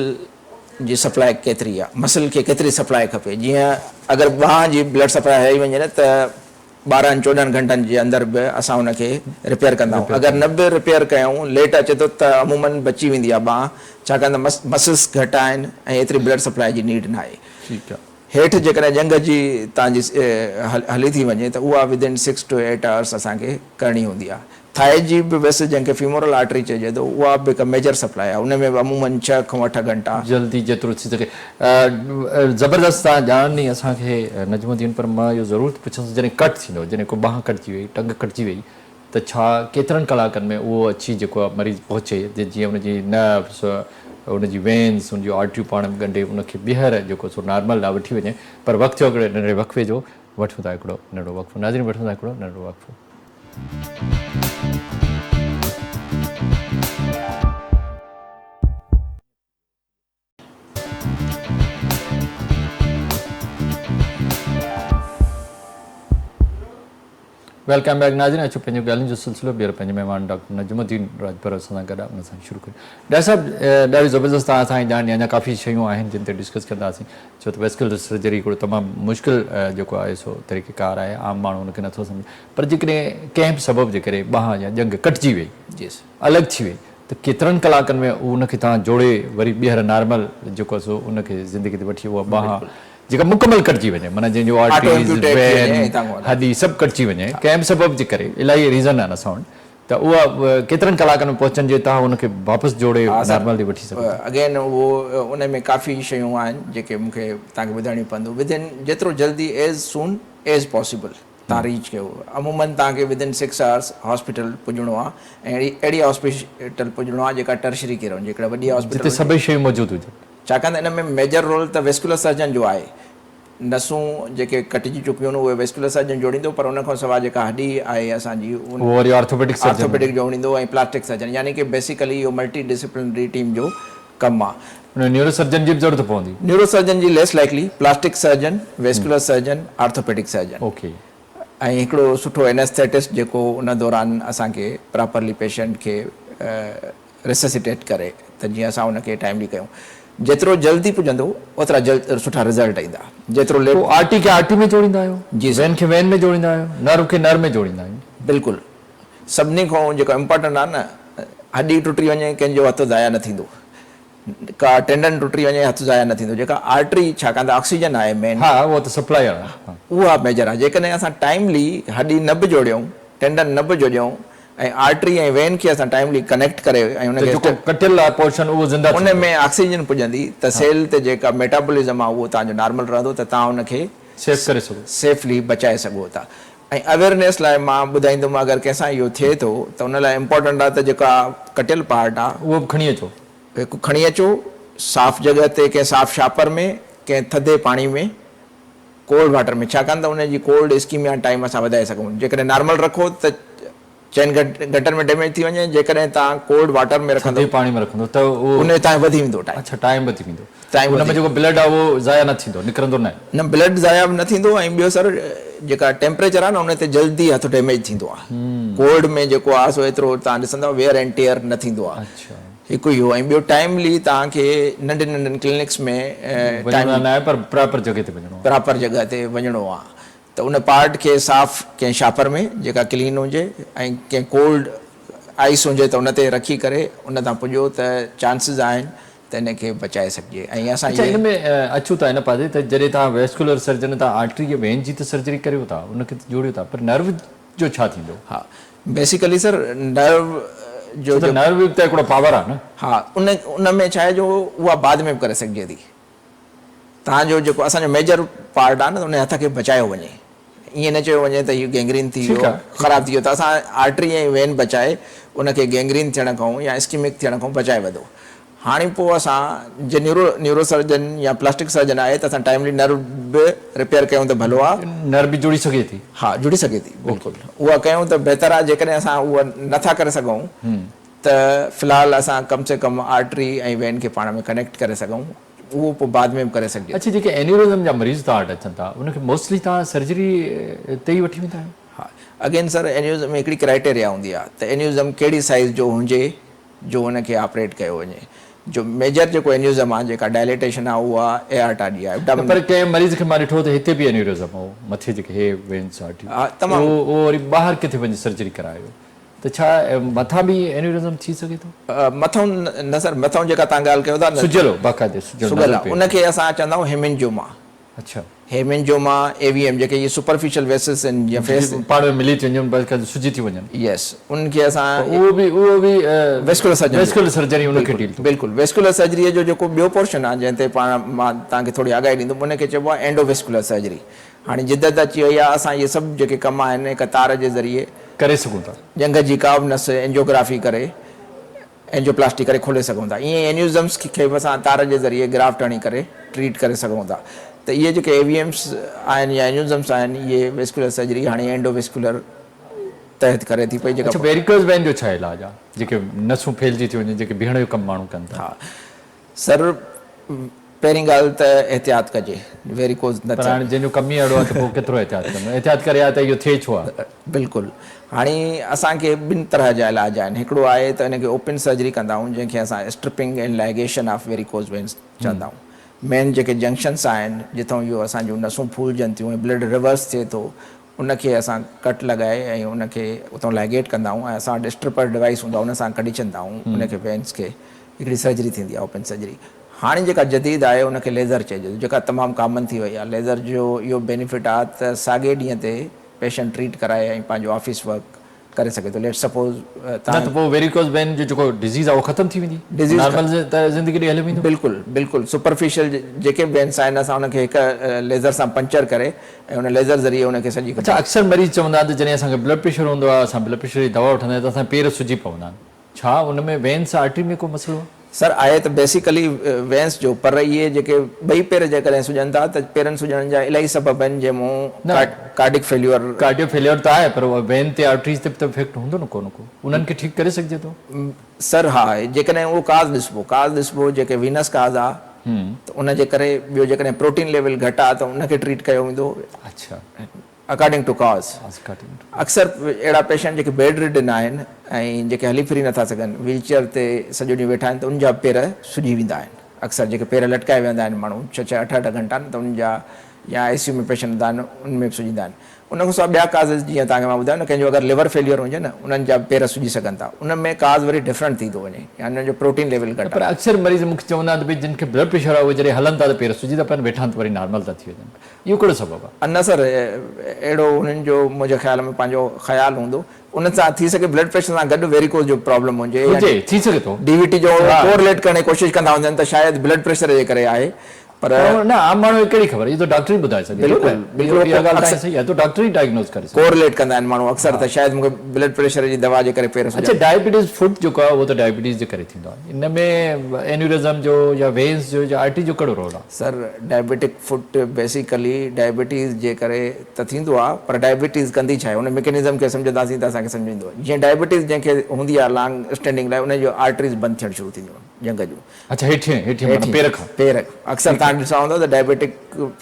جي سپلاء ڪيتري آهي مسل کي ڪيتري سپلاء کپي جيئن اگر ٻانهن جي بلڊ سپلاء هلي وڃي نه ته 12 14 گهنٽن جي اندر به اسان ان کي رپيئر ڪندا آهيون اگر نه به رپيئر ڪيون ليٽ اچي ٿو ته عموماً بچي ويندي آهي ٻانهن ڇاڪاڻ ته مسلس گهٽ آهن ۽ ايتري بلڊ سپلاء جي نيڊ ناهي. ٺيڪ آهي. هيٺ جيڪڏهن ڄنگهه جي تان جي هلي ٿي وڃي ته اها within six to eight hours اسان کي ڪرڻي هوندي آهي. ٿائي جي به ويسز جنهن کي فيمورل آرٽري چئجي ٿو اها به هڪ ميجر سپلاء آهي ان ۾ به عموماً ڇهه کان اٺ گهنٽا. جلدي جيترو ٿي سگهي. زبردست توهان ڄاڻ ڏني اسان کي نجم الدين پر مان اهو ضرور پڇندس جڏهن ڪٽ ٿيندو جڏهن ڪو ٻانهن ڪٽجي وئي ٽنگ ڪٽجي وئي ته ڇا ڪيترن ڪلاڪن ۾ اهو اچي جيڪو آهي مريض پهچي جيئن ان جي نروس ان جي وينس ان جون آرٽريون پاڻ ۾ ڳنڍي ان کي ٻيهر جيڪو سو نارمل ڏانهن وٺي وڃي پر وقت ٿيو هڪڙي ننڍڙي وقفي جو وٺون ٿا هڪڙو ننڍڙو وقفو ناظرين وٺون ٿا هڪڙو ننڍڙو وقفو. Welcome back ناظرين اچو پنهنجون ڳالهين جو سلسلو ٻيهر پنهنجي مهمان ڊاڪٽر نجم الدين راڄپر اسان سان گڏ آهي ان سان شروع ڪريون ڊاڪٽر صاحب ڏاڍي زبردست توهان اسان کي ڄاڻ ڏني اڃا ڪافي شيون آهن جن تي ڊسڪس ڪنداسين ڇو ته ويسڪولر سرجري هڪڙو تمام مشڪل جيڪو آهي سو طريقه ڪار آهي عام ماڻهو ان کي نٿو سمجهي پر جيڪڏهن ڪنهن به سبب جي ڪري ٻانهن يا ڄنگهه ڪٽجي وئي الڳ ٿي وئي ته ڪيترن ڪلاڪن ۾ ان کي توهان جوڙي وري ٻيهر نارمل جيڪو آهي سو ان کي زندگي تي وٺي اها ٻانهن جيڪا مڪمل ڪٽجي وڃي معنيٰ جنهن جو آرٽريز وين هڏي سڀ ڪٽجي وڃي ڪنهن به سبب جي ڪري الاهي ريزن آهن اسان وٽ ته اها ڪيترن ڪلاڪن ۾ پهچن جي توهان ان کي واپس جوڙي نارمل تي وٺي سگهو ٿا. اگين اهو ان ۾ ڪافي شيون آهن جيڪي مون کي توهان کي ٻڌائڻيون پونديون ودن جيترو جلدي ايز سون ايز پاسيبل. تان ريچ ڪيو. عموماً توهان کي ودن سڪس آورس هاسپيٽل پڄڻو آهي ۽ اهڙي اهڙي هاسپيٽل پڄڻو آهي جيڪا ٽرشري ڪيئر هجي، هڪڙا وڏي هاسپيٽل جتي هجي. سڀئي شيون موجود هجن. ڇاڪاڻ ته ان ۾ ميجر رول ته ويسڪيولر سرجن جو آهي. نسون جيڪي ڪٽجي چڪيون آهن اهي ويسڪيولر سرجن جوڙيندو پر ان کان سواء جيڪا هڏي آهي اسان جي اهو وري آرٿوپيڊڪ سرجن. آرٿوپيڊڪ جوڙيندو ۽ پلاسٽڪ سرجن يعني ڪي بيسيڪلي اهو ملٽي ڊسپلنري ٽيم جو ڪم آ. ان ۾ نيورو سرجن جي به ضرورت پوندي. نيورو سرجن جي less likely, plastic surgeon, vascular surgeon, orthopaedic surgeon. Okay. ۽ هڪڙو سٺو اينسٿيٽسٽ جيڪو ان دوران اسان کي پراپرلي پيشنٽ کي ريسسيٽيٽ ڪري ته جيئن اسان ان کي ٽائملي ڪيون. جيترو جلدي پڄندو اوترا جلد سٺا رزلٽ ايندا. جيترو ليٽ. پوء آرٽي کي آرٽي ۾ جوڙيندا آهيو؟ جي سر. وين کي وين ۾ جوڙيندا آهيو؟ نرو کي نر ۾ جوڙيندا آهيون؟ بلڪل. سڀني کان جيڪو امپارٽنٽ آ نه هڏي ٽٽي وڃي ڪنهن جو هٿ ضايع نه ٿيندو ڪا ٽينڊن ٽٽي وڃي هٿ ضايع نه ٿيندو جيڪا آرٽري ڇاڪاڻ ته آڪسيجن آهي مين ها اهو ته سپلائي آ اها ميجر آ جيڪڏهن اسان ٽائملي هڏي نه به جوڙيون ٽينڊن نه به جوڙيون ۽ آرٽري ۽ وين کي اسان ٽائملي ڪنيڪٽ ڪري ۽ ان ته کي جيڪو ڪٽيل آ پورشن اهو زنده ان ٿيندو ۾ آڪسيجن پڄندي ته سيل تي جيڪا ميٽابولزم آ اهو توهان جو نارمل رهندو ته توهان ان کي سيف ڪري سگهو. سيفلي بچائي سگهو ٿا ۽ اويرنيس لاء مان ٻڌائيندم اگر ڪنهن سان اهو ٿئي ٿو ته ان لاء امپارٽنٽ آهي ته جيڪا ڪٽيل پارٽ آهي اهو به کڻي اچو. هڪ کڻي اچو صاف جڳهه تي ڪنهن صاف شاپر ۾ ڪنهن ٿڌي پاڻي ۾ ڪولڊ واٽر ۾ ڇاڪاڻ ته ان جي ڪولڊ اسڪيميا ٽائيم اسان وڌائي سگهون جيڪڏهن نارمل رکو ته چئن گهنٽن ۾ ڊيميج ٿي وڃي جيڪڏهن توهان ڪولڊ واٽر ۾ رکندو ٿڌي پاڻي ۾ رکندو ته اهو ان جو ٽائيم وڌي ويندو ٽائيم اڇا ٽائيم وڌي ويندو ٽائيم ان ۾ جيڪو بلڊ آهي اهو ضايع نه ٿيندو نڪرندو نه نه بلڊ ضايع به نه ٿيندو ۽ ٻيو سر جيڪا ٽيمپريچر آهي نه ان تي جلدي هٿ ڊيميج ٿيندو آهي ڪولڊ ۾ جيڪو آهي سو ايترو توهان ڏسندو ويئر اينڊ ٽيئر نه ٿيندو آهي اڇا هڪ اهو ۽ ٻيو ٽائيملي توهان کي ننڍين ننڍين ڪلينڪس ۾ وڃڻو نه آهي پر پراپر جڳهه تي وڃڻو آهي پراپر جڳهه تي وڃڻو آهي ته ان پارٽ کي صاف ڪنهن شاپر ۾ جيڪا ڪلين هجي ۽ ڪنهن ڪولڊ آئس هجي ته ان تي رکي ڪري ان تان پڄو ته چانسز آهن ته ان کي بچائي سگهجي ۽ اسان اڇا اهي. ان ۾ اچون ٿا ان پاسي ته جڏهن توهان ويسڪولر سرجن تان آرٽري يا وين جي ته سرجري ڪريو ٿا ان کي ته جوڙيو ٿا پر نرو جو ڇا ٿيندو؟ ها بيسيڪلي سر نرو جو ڇو ته نرو به ته هڪڙو پاور آهي نه. ها ان ان ۾ ڇا آهي جو اها بعد ۾ به ڪري سگهجي ٿي. توهان جو جيڪو اسان جو ميجر پارٽ آهي نه ان هٿ کي بچايو وڃي. ائين نه چيو وڃي ته هي گينگرين ٿي ويو خراب ٿي ويو ته اسان آرٽري ۽ وين بچائي ان کي گينگرين ٿيڻ کان يا اسڪيمڪ ٿيڻ کان بچائي وڌو. هاڻي پوء اسان جي نيورو نيورو سرجن يا پلاسٽڪ سرجن آهي ته اسان ٽائملي نرو به رپيئر ڪيون ته ڀلو آ. نرو به جڙي سگهي ٿي. ها جڙي سگهي ٿي بلڪل اها ڪيون ته بهتر آ جيڪڏهن اسان اها نه ٿا ڪري سگهون ته في الحال اسان ڪم سي ڪم آرٽري ۽ وين کي پاڻ ۾ ڪنيڪٽ ڪري سگهون اهو پوء بعد ۾ به ڪري سگهجي ٿو. اڇا جيڪي اينيورزم جا مريض توهان وٽ اچن ٿا ان کي موسٽلي توهان سرجري تي ئي وٺي ويندا آهيو؟ ها اگين سر اينيورزم ۾ هڪڙي ڪرائيٽيريا هوندي آ ته اينيورزم ڪهڙي سائيز جو هجي جو ان کي آپريٽ ڪيو وڃي جو ميجر جيڪو اينيورزم آ جيڪا ڊائليٽيشن آ اها ايارٽا جي آ نه پر ڪنهن مريض کي مان ڏٺو ته هتي به اينيورزم هو مٿي جيڪي هي وينس آرٽري تمام اهو وري ٻاهر ڪٿي وڃي سرجري ڪرايو ته ڇا مٿان به اينيورزم ٿي سگهي ٿو؟ مٿئون نه سر مٿئون جيڪا توهان ڳالهه ڪيو ٿا نه سجل هو باقاعدي سجل سجل آ ان کي اسان چوندا آهيون هيمنجوما. اڇا. هيمنجوما اي وي ايم جيڪي اهي سپرفيشل ويسلس آهن جيئن فيس پاڻ ۾ ملي ٿي وڃن باقاعدي سجي ٿي وڃن. يس ان کي اسان اهو به اهو به ويسڪولر سرجري ويسڪولر سرجري ان کي ڊيل ٿو بلڪل ويسڪولر سرجري جو جيڪو ٻيو پورشن آهي جنهن تي پاڻ مان توهان کي ٿوري آگاهي ڏيندم ان کي چئبو آهي اينڊو ويسڪولر سرجري هاڻي جدت اچي وئي آهي اسان اهي سڀ جيڪي ڪم آهن هڪ تار جي ذريعي ڪري سگهون ٿا. ڄنگهه جي ڪا به نس اينجيوگرافي ڪري اينجيوپلاسٽي ڪري کولي سگهون ٿا ائين ئي اينيوزمس کي به اسان تار جي ذريعي گرافٽ هڻي ڪري ٽريٽ ڪري سگهون ٿا ته اهي جيڪي اي وي ايمس آهن يا اينيوزمس آهن اهي ويسڪولر سرجري هاڻي اينڊو ويسڪولر تحت ڪري ٿي پئي جيڪا اڇا ويريڪوز وين جو ڇا علاج آهي جيڪي نسون ڦهلجي ٿيون وڃن جيڪي بيهڻ جو ڪم ماڻهو ڪن ٿا. ها سر پهرين ڳالهه ته احتياط ڪجي ويريڪوز نه پر هاڻي ٿين. جنهن جو ڪم ئي اهڙو آهي ته پوء ڪيترو احتياط ڪندو احتياط ڪري ها ته اهو ٿئي ڇو ها. بلڪل هاڻي اسان کي ٻن طرح جا علاج آهن هڪڙو آهي ته ان کي اوپن سرجري ڪندا آهيون جنهن کي اسان stripping and ligation of varicose veins چوندا آهيون مين جيڪي جنڪشنس آهن جتان اهو اسان جون نسون ڦولجن ٿيون ۽ بلڊ ريورس ٿئي ٿو ان کي اسان ڪٽ لڳائي ۽ ان کي اتان لائگيٽ ڪندا آهيون ۽ اسان وٽ اسٽرپر ڊوائيس هوندو آهي ان سان ڪڍي ڇڏندا آهيون ان کي وينس کي هڪڙي سرجري ٿيندي آهي اوپن سرجري هاڻي جيڪا جديد آهي ان کي ليزر چئجي ٿو جيڪا تمام ڪامن ٿي وئي آهي ليزر جو اهو بينيفٽ آهي ته ساڳئي ڏينهن تي پيشنٽ ٽريٽ ڪرائي ۽ پنهنجو آفيس ورڪ ڪري سگهي ٿو ليٽ سپوز نه ته پوء ويريڪوز وين جو جيڪو ڊزيز آهي اهو ختم ٿي ويندي ڊزيز نارمل زندگي ڏي هليو ويندو. بلڪل بلڪل سپرفيشل جيڪي به وينس آهن اسان ان کي هڪ ليزر سان پنچر ڪري ۽ ان ليزر ذريعي ان کي سڄي اڇا اڪثر مريض چوندا آهن ته جڏهن اسان کي بلڊ پريشر هوندو آهي اسان بلڊ پريشر جي دوا وٺندا آهيون ته اسان جا پير سجي پوندا آهن ڇا ان ۾ وينس آرٽري ۾ ڪو مسئلو آهي؟ سر آهي ته بيسيڪلي وينس جو پر اهي جيڪي ٻئي پير جيڪڏهن سڄن ٿا ته پيرن سڄڻ جا الاهي سبب آهن جنهن مون ڪارڊڪ فيليور. ڪارڊيو فيليور ته آهي پر وين تي آرٽريز تي به ته افيڪٽ هوندو نه ڪو نه ڪو انهن کي ٺيڪ ڪري سگهجي ٿو؟ سر ها جيڪڏهن اهو ڪاز ڏسبو ڪاز ڏسبو جيڪي وينس ڪاز آ ته ان جي ڪري ٻيو جيڪڏهن پروٽين ليول گهٽ آ ته ان کي ٽريٽ ڪيو ويندو. اڇا. اڪارڊنگ ٽو ڪاز اڪثر اهڙا پيشنٽ جيڪي بيڊ رڊن آهن ۽ جيڪي هلي ڦري نٿا سگهن ويل چيئر تي سڄو ڏينهن ويٺا آهن ته انهن جا پير سڄي ويندا آهن اڪثر جيڪي پير لٽڪائي ويهندا آهن ماڻهو ڇهه ڇهه اٺ اٺ گهنٽا نه ته انهن جا يا آء سي يو ۾ پيشنٽ هوندا آهن ان ۾ به سڄيندا آهن ان کان سواء ٻيا ڪازز جيئن توهان کي مان ٻڌايو نه ڪنهن جو اگر ليور فيليئر هجي نه انهن جا به پير سڄي سگهن ٿا ان ۾ ڪاز وري ڊفرنٽ ٿي ٿو وڃي يا انهن جو پروٽين ليول گهٽ پر اڪثر مريض مون کي چوندا آهن ته ڀئي جن کي بلڊ پريشر آهي اهي جڏهن هلن ٿا ته پير سڄي ٿا پون ويٺا آهن ته وري نارمل ٿا ٿي وڃن اهو ڪهڙو سبب آهي؟ نه سر اهڙو انهن جو منهنجي خيال ۾ پنهنجو خيال هوندو ان سان ٿي سگهي بلڊ پريشر سان گڏ ويريڪوز جو پرابلم هجي يا هجي ٿي سگهي ٿو ڊي وي ٽي جو ڪورليٽ ڪرڻ جي ڪوشش ڪندا هجن ته شايد بلڊ پريشر جي ڪري آهي پر نه عام ماڻهو کي ڪهڙي خبر اهو ته ڊاڪٽر ئي ٻڌائي سگهي ٿو بلڪل بلڪل اها ڳالهه تائين صحيح آهي ته ڊاڪٽر ئي ڊائگنوز ڪري سگهي ڪورليٽ ڪندا آهن ماڻهو اڪثر ته شايد مون کي بلڊ پريشر جي دوا جي ڪري پير سڄا اڇا ڊائبيٽيز فوٽ جيڪو آهي اهو ته ڊائبيٽيز جي ڪري ٿيندو آهي ان ۾ اينيورزم جو يا وينس جو يا آرٽري جو ڪهڙو رول آهي؟ سر ڊائبيٽڪ فوٽ بيسيڪلي ڊائبيٽيز جي ڪري ته ٿيندو آهي پر ڊائبيٽيز ڪندي ڇا آهي ان ميڪنزم کي سمجهنداسين ته اسان کي سمجهه ايندو جيئن ڊائبيٽيز جنهن کي هوندي آهي لانگ اسٽينڊنگ لاء ان جو آرٽريز بند ٿيڻ شروع ٿينديون آهن ڄنگهه جون. اڇا هيٺين هيٺين معنيٰ پير کان. پير اڪثر توهان ڏسندا هوندا ته ڊائبيٽڪ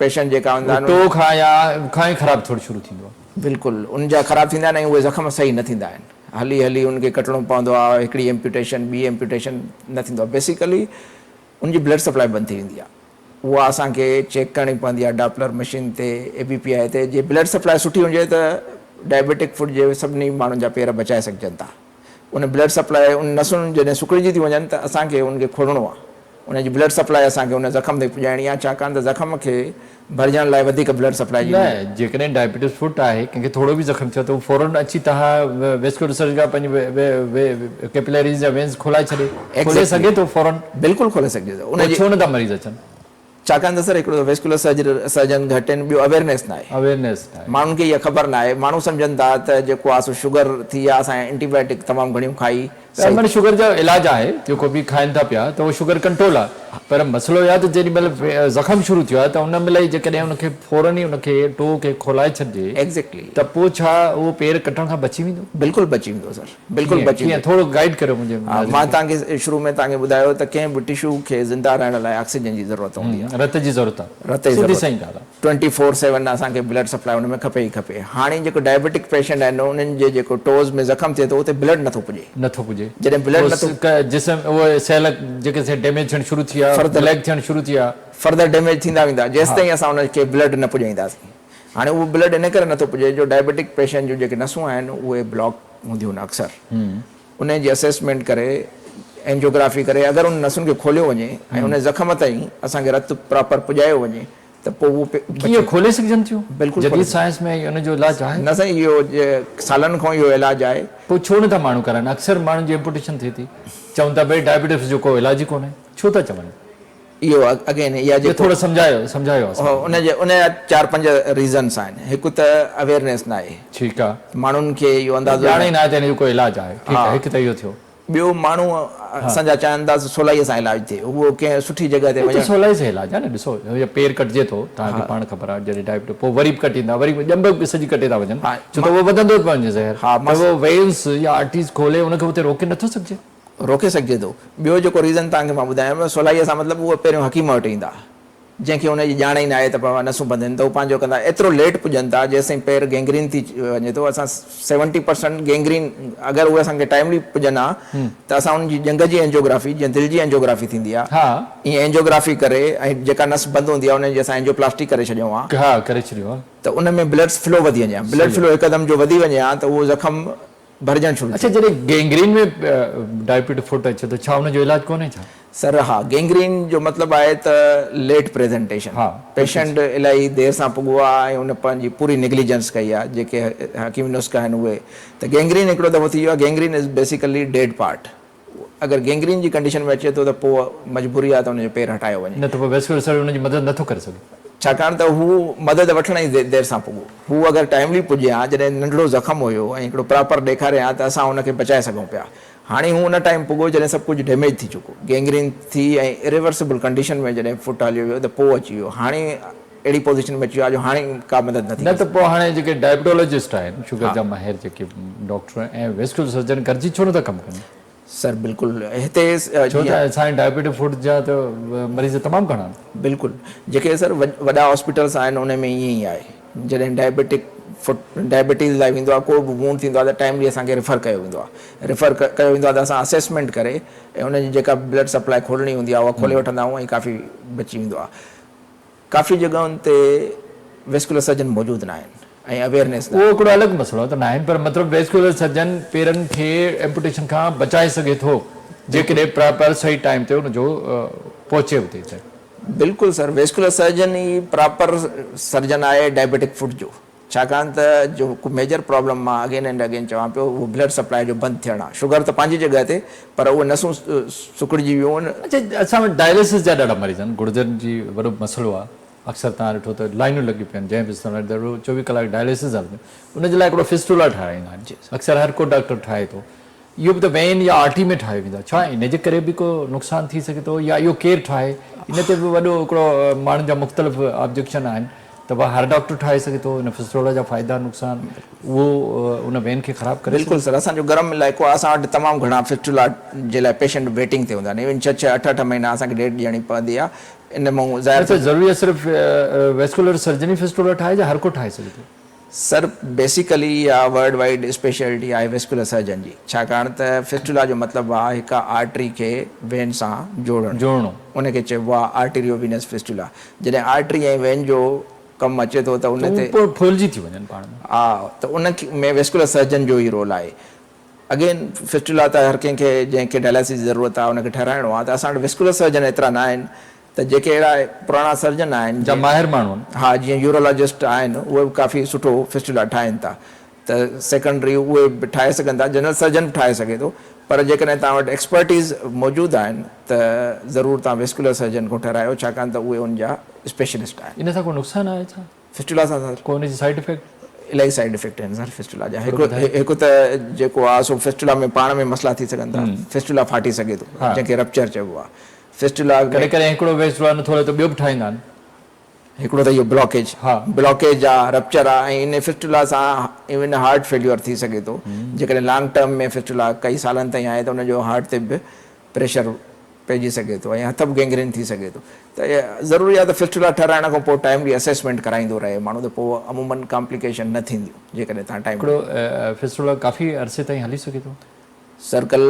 پيشنٽ جيڪا هوندا آهن ٽو کان يا کان ئي خراب ٿيڻ شروع ٿيندو آهي. بلڪل ان جا خراب ٿيندا آهن ۽ اهي زخم صحيح نه ٿيندا آهن هلي هلي ان کي ڪٽڻو پوندو آهي هڪڙي ايمپيوٽيشن ٻي ايمپيوٽيشن نه ٿيندو آهي بيسيڪلي ان جي بلڊ سپلائي بند ٿي ويندي آهي اها اسان کي چيڪ ڪرڻي پوندي آهي ڊاپلر مشين تي اي بي پي آء تي جي بلڊ سپلائي سٺي هجي ته ڊائبيٽڪ فوٽ جي سڀني ماڻهن جا پير بچائي سگهجن ٿا ان بلڊ سپلائي ان نسن جڏهن سڪڙجي ٿي وڃن ته اسان کي ان کي کوڙڻو آهي ان جي بلڊ سپلائي اسان کي ان زخم تائين پڄائڻي آهي ڇاڪاڻ ته زخم کي ڀرجڻ لاء وڌيڪ بلڊ سپلائي جي نه جيڪڏهن ڊائبيٽس فوٽ آهي ڪنهن کي ٿورو به زخم ٿيو ته هو فورن اچي توهان ويسڪولر سرجن کان پنهنجي ڪيپلريز يا وينز کولائي ڇڏي کولي سگهي ٿو فورن بلڪل کولي سگهجي ٿو ان جي ڇو نه ٿا مريض اچن. ڇاڪاڻ ته سر هڪڙو ته ويسڪيولر سرجن گهٽ آهن ٻيو اويئرنيس ناهي. اويئرنيس ناهي. ماڻهن کي اها خبر ناهي ماڻهو سمجهن ٿا ته جيڪو آهي سو شگر ٿي آهي اسان اينٽي بائيوٽڪ تمام گهڻيون کائي صحيح. معنيٰ شگر جو علاج آهي جيڪو به کائن ٿا پيا ته اهو شگر ڪنٽرول آهي پر مسئلو اهو آهي ته جيڏي مهل زخم شروع ٿيو آهي ته ان مهل ئي جيڪڏهن ان کي فورن ئي ان کي ٽو کي کولائي ڇڏجي Exactly. ته پوء ڇا اهو پير ڪٽڻ کان بچي ويندو؟ بلڪل بچي ويندو سر. بلڪل بچي ڪيئن ٿورو گائيڊ ڪريو منهنجي ها مان توهان کي شروع ۾ توهان کي ٻڌايو ته ڪنهن به ٽشو کي زنده رهڻ لاء آڪسيجن جي ضرورت هوندي آهي. رت جي ضرورت آهي. رت جي ضرورت. سڌي سئين ڳالهه آهي. ٽوئنٽي فور سيون اسان کي بلڊ سپلاء ان ۾ کپي ئي کپي. هاڻي جيڪو ڊائبيٽڪ پيشنٽ آهن انهن جي جيڪو ٽوز ۾ زخم ٿئي ٿو اتي بلڊ نٿو پڄي. نٿو پڄي. جڏهن بلڊ نٿو. جسم اهي سيل جيڪي سي ڊيميج ٿيڻ شروع ٿي ويا بليڪ ٿيڻ شروع ٿي ويا. فردر ڊيميج ٿيندا ويندا جيستائين اسان ان کي بلڊ نه پڄائينداسين. هاڻي اهو بلڊ ان ڪري نٿو پڄي جو ڊائبيٽڪ پيشنٽ جون جيڪي نسون آهن اهي بلاڪ هونديون آهن اڪثر انهي جي اسيسمينٽ ڪري اينجيوگرافي ڪري اگر ان نسن کي کوليو وڃي ۽ ان زخم تائين اسان کي رت پراپر پڄايو وڃي ته پوء اهو ڪيئن کولي سگهجن ٿيون؟ بلڪل جديد سائنس ۾ ان جو علاج آهي؟ نه سائين اهو سالن کان اهو علاج آهي. پوء ڇو نٿا ماڻهو ڪرائن؟ اڪثر ماڻهن جي امپوٽيشن ٿئي ٿي چون ٿا ڀئي ڊائبيٽس جو ڪو علاج ئي ڪونهي ڇو ٿا چون؟ اهو اگين اها جيڪو ٿورو سمجهايو سمجهايو اسان کي. ان جي ان جا چار پنج ريزنس آهن هڪ ته اويئرنيس ناهي. ٺيڪ آ. ماڻهن کي اهو اندازو ڄاڻ ئي ناهي ته ان جو ڪو علاج آهي ٺيڪ آ هڪ ته اهو ٿيو. ٻيو ماڻهو اسان جا چاهن ٿا سولائي سان علاج ٿئي اهو ڪنهن سٺي جڳهه تي وڃڻ. اهو ته سولائي سان علاج آهي نه ڏسو هي پير ڪٽجي ٿو توهان کي پاڻ خبر آهي جڏهن ڊائبٽ پوء وري به ڪٽيندا وري به ڄنڀ به سڄي ڪٽي ٿا وڃن ڇو ته اهو وڌندو ٿو وڃي زهر ته اهو وينس يا آرٽريز کولي ان کي اتي روڪي نٿو سگهجي. روڪي سگهجي ٿو. ٻيو جيڪو ريزن توهان کي مان ٻڌايم سولائيء سان مطلب اهي پهريون حڪيم وٽ ايندا جنهن کي ان جي ڄاڻ ئي ناهي ته بابا نسون بند آهن ته هو پنهنجو ڪندا ايترو ليٽ پڄن ٿا جيستائين پير گينگرين ٿي وڃي ٿو اسان سيونٽي پرسنٽ گينگرين اگر اهي اسان کي ٽائملي پڄن ها ته اسان انهن جي ڄنگهه جي اينجيوگرافي جيئن دل جي اينجيوگرافي ٿيندي آهي ائين اينجيوگرافي ڪري ۽ جيڪا نس بند هوندي آهي انهن جي اسان اينجيوپلاسٽي ڪري ڇڏيون ها ها ڪري ڇڏيو ها ته ان ۾ بلڊ فلو وڌي وڃي ها بلڊ فلو هڪدم جو وڌي وڃي ها ته اهو زخم ڀرجڻ شروع اڇا ٿي. جڏهن گينگرين ۾ ڊائبيٽڪ فوٽ اچي ٿو ڇا ان جو علاج ڪونهي ڇا؟ سر ها گينگرين جو مطلب آهي ته ليٽ پريزنٽيشن پيشنٽ الاهي دير سان پڳو آهي ۽ ان پنهنجي پوري نيگليجنس ڪئي آهي جيڪي حڪيم نسخا آهن اهي ته گينگرين هڪڙو دفعو ٿي ويو آهي gangrene is basically dead part اگر گينگرين جي ڪنڊيشن ۾ اچي ٿو ته پوء مجبوري آهي ته ان جو پير هٽايو وڃي. نه ته پوء ويسڪيولر سرجن ان جي مدد نٿو ڪري سگهي. ڇاڪاڻ ته هو مدد وٺڻ ئي دير سان پڳو. هو اگر ٽائملي پڄي ها، جڏهن ننڍڙو زخم هيو ۽ هڪڙو پراپر ڏيکاري ها ته اسان ان کي بچائي سگهون پيا. هاڻي هو ان ٽائيم پڳو جڏهن سڀ ڪجهه ڊيميج ٿي چڪو. گينگرين ٿي ۽ اريورسبل ڪنڊيشن ۾ جڏهن فٽ هليو ويو ته پوء اچي ويو. هاڻي اهڙي پوزيشن ۾ اچي ويو آهي جو هاڻي ڪا مدد نٿي نه ته پوء هاڻي جيڪي ڊائبٽولاجسٽ آهن، شگر جا ماهر جيڪي ڊاڪٽر ۽ ويسڪيولر سرجن گڏجي ڇو نٿا ڪم ڪن؟ سر بلڪل هتي ڇو ته اسان جي ڊائبيٽڪ فوٽ جا ته مريض تمام گهڻا آهن. بلڪل جيڪي سر وڏا هاسپيٽلس آهن ان ۾ ائين ئي آهي جڏهن ڊائبيٽڪ فوٽ ڊائبيٽيز لاء ويندو آهي ڪو به وونڊ ٿيندو آهي ته ٽائملي اسان کي ريفر ڪيو ويندو آهي ريفر ڪيو ويندو آهي ته اسان اسيسمينٽ ڪري ۽ ان جي جيڪا بلڊ سپلاء کولڻي هوندي آهي اها کولي وٺندا آهيون ۽ ڪافي بچي ويندو آهي. ڪافي جڳهن تي ويسڪيولر سرجن موجود ناهن ۽ اويئرنيس اهو ناهي. هڪڙو الڳ مسئلو آهي ته ناهن پر مطلب ويسڪيولر سرجن پيرن کي ايمپوٽيشن کان بچائي سگهي ٿو جيڪڏهن پراپر صحيح ٽائيم تي ان جو پهچي اتي ته. بلڪل سر ويسڪيولر سرجن ئي پراپر سرجن آهي ڊائبيٽڪ فوٽ جو. ڇاڪاڻ ته جو هڪ ميجر پرابلم مان اگين اينڊ اگين چوان پيو اهو بلڊ سپلاء جو بند ٿيڻ آهي شگر ته پنهنجي جڳهه تي پر اهي نسون سڪڙجي ويون آهن. اڇا اسان وٽ ڊائليسس جا ڏاڍا مريض آهن گڙدن جي وڏو مسئلو آهي اڪثر توهان ڏٺو ته لائنون لڳيون پيون آهن جنهن به اسپتال ۾ 24 ڪلاڪ ڊائليسس هلندي ان جي لاء هڪڙو فسٽولا ٺاهرائيندا آهن اڪثر هر ڪو ڊاڪٽر ٺاهي ٿو اهو به ته وين يا آرٽري ۾ ٺاهيو ويندو آهي ڇا ان جي ڪري به ڪو نقصان ٿي سگهي ٿو يا اهو ڪير ٺاهي ان تي به وڏو هڪڙو ماڻهن جا مختلف آبجيڪشن آهن ته ڀا هر ڊاڪٽر ٺاهي سگهي ٿو ان فسٽولا جا فائدا نقصان اهو ان وين کي خراب ڪري بلڪل سر اسان جو گرم علائقو آهي اسان وٽ تمام گهڻا فسٽولا جي لاء پيشنٽ ويٽنگ تي هوندا آهن ايون ڇهه ڇهه اٺ اٺ مهينا اسان کي ڊيٽ ڏيڻي پوندي آهي ان مان ظاهر نه ته ضروري آهي صرف ويسڪولر سرجن ئي فسٽولا ٺاهي يا هر ڪو ٺاهي سگهي ٿو. سر بيسيڪلي اها ورلڊ وائيڊ اسپيشلٽي آهي ويسڪيولر سرجن جي ڇاڪاڻ ته فسٽولا جو مطلب آهي هڪ آرٽري کي وين سان جوڙڻ جوڙڻو. ان کي چئبو آهي آرٽيريو وينس فسٽولا جڏهن آرٽري ۽ وين جو ڪم اچي ٿو ته ان تي ته هو ڦهلجي ٿي وڃن پاڻ ۾. ها ته ان ۾ ويسڪيولر سرجن جو ئي رول آهي اگين فسٽولا ته هر ڪنهن کي جنهن کي ڊائلاسز جي ضرورت آهي ان کي ٺهرائڻو آهي ته اسان وٽ ويسڪيولر سرجن ايترا نه آهن ته جيڪي اهڙا پراڻا سرجن آهن جا ماهر ماڻهو آهن. ها جيئن يورولاجسٽ آهن اهي به ڪافي سٺو فسٽولا ٺاهين ٿا ته سيڪنڊري اهي به ٺاهي سگهن ٿا جنرل سرجن به ٺاهي سگهي ٿو پر جيڪڏهن توهان وٽ ايڪسپرٽيز موجود آهن ته ضرور توهان ويسڪيولر سرجن کان ٺهرايو ڇاڪاڻ ته اهي ان جا اسپيشلسٽ آهن. ان سان ڪو نقصان آهي ڇا؟ فسٽولا سان سر؟ ڪو ان جي سائيڊ افيڪٽ؟ الاهي سائيڊ افيڪٽ آهن سر فسٽولا جا. هڪ ته جيڪو آهي سو فسٽولا ۾ پاڻ ۾ مسئلا ٿي سگهن ٿا. فسٽولا ڦاٽي سگهي ٿو جنهن کي رپچر چئبو آهي. فسٽولا ڪڏهن ڪڏهن هڪڙو فسٽولا نٿو هلي ته ٻيو به ٺاهيندا آهن. هڪڙو ته اهو بلاڪيج بلاڪيج آ رپچر آ ۽ ان فسٽولا سان ايون هارٽ فيليور ٿي سگهي ٿو جيڪڏهن لانگ ٽرم ۾ فسٽولا ڪئي سالن تائين آهي ته ان جو هارٽ تي به پريشر پئجي سگهي ٿو ۽ هٿ به گينگرين ٿي سگهي ٿو ته ضروري آ ته فسٽولا ٺهرائڻ کان پوء ٽائملي اسيسمينٽ ڪرائيندو رهي ماڻهو ته پوء عمومن ڪامپليڪيشن نه ٿينديون جيڪڏهن تان ٽائيم هڪڙو فسٽولا ڪافي عرصي تائين هلي سگهي ٿو. سر ڪل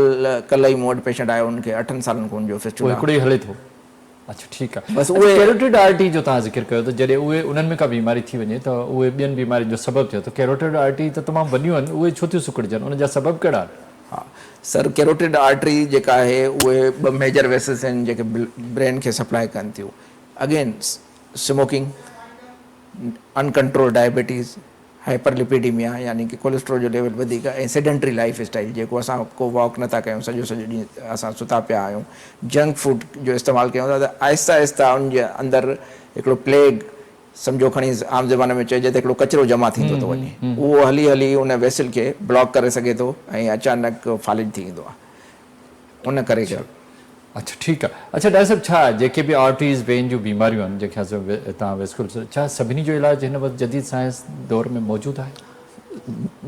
ڪلهه ئي مون وٽ پيشنٽ آيو ان کي اٺن سالن کان ان جو فسٽولا اهو هڪڙو ئي هلي ٿو. اڇا ٺيڪ آ. بس اهي ڪيروٽيڊ آرٽري جو توهان ذڪر ڪيو ته جڏهن اهي انهن ۾ ڪا بيماري ٿي وڃي ته اهي ٻين بيمارين جو سبب ٿئي ٿو ڪيروٽيڊ آرٽري ته تمام وڏيون آهن اهي ڇو ٿيون سڪڙجن ان جا سبب ڪهڙا آهن؟ ها سر ڪيروٽيڊ آرٽري جيڪا آهي اهي ٻه ميجر ويسلز آهن جيڪي برين کي سپلاء ڪن ٿيون again smoking uncontrolled diabetes hyperlipidemia يعني ڪي ڪوليسٽرول جو ليول وڌيڪ ۽ سيڊنٽري لائيف اسٽائيل جيڪو اسان ڪو واڪ نٿا ڪيون سڄو سڄو ڏينهن اسان ستا پيا آهيون جنڪ فوڊ جو استعمال ڪيون ٿا ته آهستي آهستي ان جي اندر هڪڙو پليگ سمجهو کڻي عام زبان ۾ چئجي ته هڪڙو ڪچرو جمع ٿيندو ٿو وڃي اهو هلي هلي ان ويسل کي بلاڪ ڪري سگهي ٿو ۽ اچانڪ فالج ٿي ويندو آهي ان ڪري اڇا ٺيڪ آ اڇا ڊاڪٽر صاحب ڇا جيڪي به آرٽريز وين جون بيماريون آهن جنهن کي اسان تان ويسڪولر ڇا سڀني جو علاج هن وقت جديد سائنس دور ۾ موجود آهي؟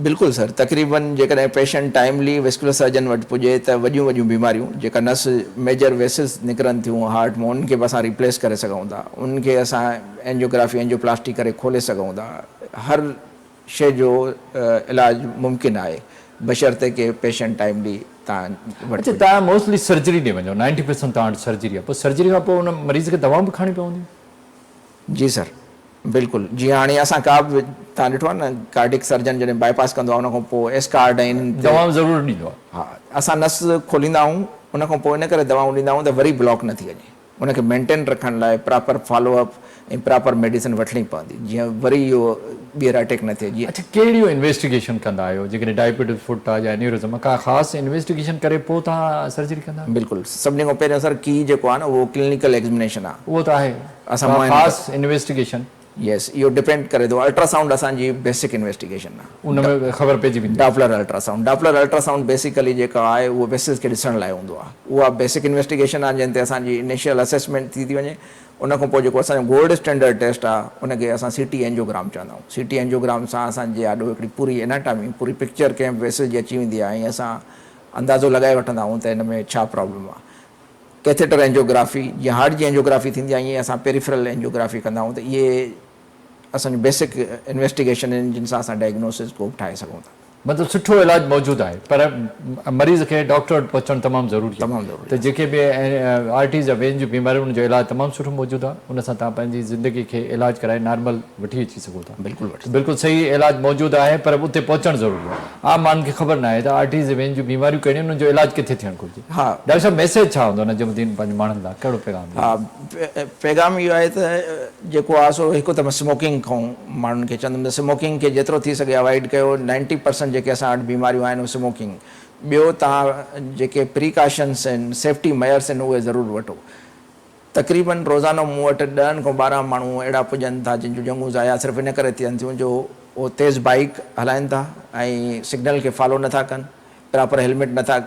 بلڪل سر تقريبن جيڪڏهن پيشنٽ ٽائملي ويسڪولر سرجن وٽ پڄي ته وڏيون وڏيون بيماريون جيڪا نس ميجر ويسلز نڪرن ٿيون هارٽ مان انهن کي به اسان ريپليس ڪري سگهون ٿا انهن کي اسان اينجيوگرافي اينجيوپلاسٽي ڪري کولي سگهون ٿا هر شيء جو علاج ممڪن آهي بشرطيڪ پيشنٽ ٽائملي توهان وٽ اڇا پڄي. توهان موسٽلي سرجري ڏي وڃو نائنٽي پرسنٽ توهان وٽ سرجري آهي پوء سرجري کان پوء ان مريض کي دوائون به کائڻيون پونديون؟ جي سر بلڪل جيئن هاڻي اسان ڪا به توهان ڏٺو آهي نه ڪارڊيڪ سرجن جڏهن بائي پاس ڪندو آهي ان کان پوء ايس ڪارڊ ۽ انهن تي دوائون ضرور ڏيندو آهي. ها اسان نس کوليندا آهيون ان کان پوء ان ڪري دوائون ڏيندا آهيون ته وري بلاڪ نه ٿي وڃي. ان کي مينٽين رکڻ لاء proper follow up ۽ proper medicine وٺڻي پوندي جيئن وري اهو ٻيهر اٽيڪ نه ٿئي جيئن. اڇا ڪهڙيون انويسٽيگيشن ڪندا آهيو جيڪڏهن ڊائبيٽس فوٽ آهي يا انيورزم آهي ڪا خاص انويسٽيگيشن ڪري پوء توهان سرجري ڪندا آهيو؟ بلڪل سڀني کان پهريون سر ڪي جيڪو آهي نه اهو ڪلينيڪل ايگزمينيشن آهي. اهو ته آهي اسان ڪا خاص انويسٽيگيشن. يس اهو ڊپينڊ ڪري ٿو الٽراسائونڊ اسان جي بيسڪ انويسٽيگيشن آهي. ان ۾ خبر پئجي ويندي. Doppler ultrasound Doppler ultrasound basically جيڪو آهي اهو ويسلز کي ڏسڻ لاء هوندو آهي اها بيسڪ انويسٽيگيشن آهي جنهن تي اسان جي انيشل اسيسمينٽ ٿي ٿي وڃي ان کان پوء جيڪو اسان جو گولڊ اسٽينڊرڊ ٽيسٽ آهي ان کي اسان سي ٽي اينجيوگرام چوندا آهيون سي ٽي اينجيوگرام سان اسان جي آڏو هڪڙي پوري اناٽامي پوري پڪچر ڪنهن به ويسل جي اچي ويندي آهي ۽ اسان اندازو لڳائي وٺندا آهيون ته هن ۾ ڇا پرابلم آهي ڪيٿيٽر اينجيوگرافي جيئن هارٽ جي اينجيوگرافي ٿيندي آهي ائين اسان پيريفرل اينجيوگرافي ڪندا آهيون ته اهي اسان جون بيسڪ انويسٽيگيشن آهن جن سان اسان ڊائگنوسز ڪو به ٺاهي سگهون ٿا. مطلب سٺو علاج موجود آهي پر مريض کي ڊاڪٽر وٽ پهچڻ تمام ضروري آهي تمام ضروري ته جيڪي به آرٽريز يا وين جون بيماريون انهن جو علاج تمام سٺو موجود آهي ان سان توهان پنهنجي زندگي کي علاج ڪرائي نارمل وٺي اچي سگهو ٿا. بلڪل وٺي بلڪل صحيح علاج موجود آهي پر اتي پهچڻ ضروري آهي عام ماڻهن کي خبر ناهي ته آرٽريز يا وين جون بيماريون ڪهڙيون آهن انهن جو علاج ڪٿي ٿيڻ گهرجي. ها. ڊاڪٽر صاحب ميسيج ڇا هوندو نجم الدين پنهنجي ماڻهن لاء ڪهڙو پيغام ڏيندو؟ ها پيغام اهو آهي ته جيڪو آهي سو هڪ ته سموڪنگ کان ماڻهن کي چوندم ته سموڪنگ کي جيترو ٿي سگهي اوائڊ ڪيو نائنٽي پرسنٽ جيڪي اسان وٽ بيماريون آهن اهي سموڪنگ ٻيو توهان جيڪي پريڪاشنس آهن سيفٽي ميئرس آهن اهي ضرور وٺو تقريبن روزانو مون وٽ ڏهن کان 12 ماڻهو اهڙا پڄن ٿا جن جون ڄنگهون ضايع صرف ان ڪري ٿين ٿيون جو اهي تيز بائيڪ هلائن ٿا ۽ سگنل کي فالو نٿا ڪن پراپر هيلميٽ نٿا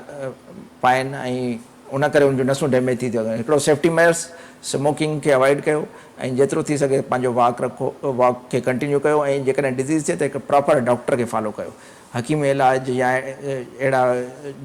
پائن ۽ ان ڪري ان جون نسون ڊيميج ٿي ٿيون وڃن. هڪڙو سيفٽي ميئرس سموڪنگ کي اوائڊ ڪيو ۽ جيترو ٿي سگهي پنهنجو واڪ رکو واڪ کي ڪنٽينيو ڪيو ۽ جيڪڏهن ڊزيز ٿئي ته هڪ پراپر ڊاڪٽر کي فالو ڪيو حڪيمي علاج يا اهڙا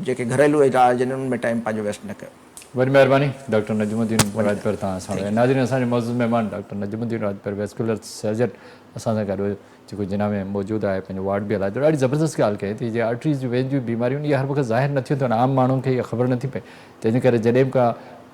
جيڪي گهريلو علاج آهن انهن ۾ ٽائيم پنهنجو ويسٽ نه ڪيو. وڏي مهرباني ڊاڪٽر نجم الدين راڄپر توهان اسان سان ناظرين اسان جو معزز مهمان doctor Najam Uddin Rajpar vascular surgeon اسان سان گڏ هيو جيڪو جناح ۾ موجود آهي پنهنجو وارڊ به هلائي ٿو ڏاڍي زبردست ڳالهه ڪئي ته جي آرٽريز جون وين جون بيماريون اهي هر وقت ظاهر نٿيون ٿين عام ماڻهن کي اها خبر نٿي پئي تنهن جي ڪري جڏهن به ڪا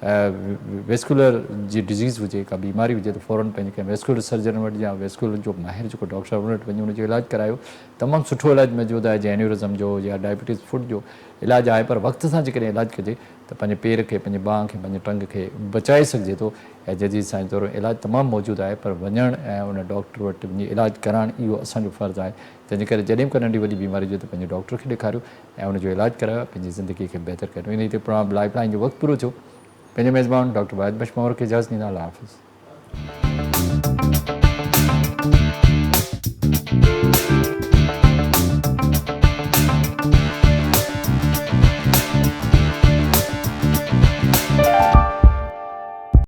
ويسڪولر جي ڊزيز هجي ڪا بيماري هجي ته فورن پنهنجي ڪنهن ويسڪولر سرجن وٽ يا ويسڪولر جو ماهر جيڪو ڊاڪٽر آهي ان وٽ وڃي ان جو علاج ڪرايو. تمام سٺو علاج موجود آهي جيئن اينيورزم جو يا ڊائبٽيز فوٽ جو علاج آهي پر وقت سان جيڪڏهن علاج ڪجي ته پنهنجي پير کي پنهنجي ٻانهن کي پنهنجي ٽنگ کي بچائي سگهجي ٿو ۽ جديد سائنس دور ۾ علاج تمام موجود آهي پر وڃڻ ۽ ان ڊاڪٽر وٽ وڃي علاج ڪرائڻ اهو اسان جو فرض آهي تنهن جي ڪري جڏهن به ڪا ننڍي وڏي بيماري هجي ته پنهنجي ڊاڪٽر کي ڏيکاريو ۽ ان جو علاج ڪرايو ۽ پنهنجي زندگي کي بهتر ڪريو انهي تي پروگرام لائف لائين جو وقت پورو ٿيو پنهنجي ميزبان ڊاڪٽر واحد بخش پنهور کي اجازت ڏيندا الله حافظ.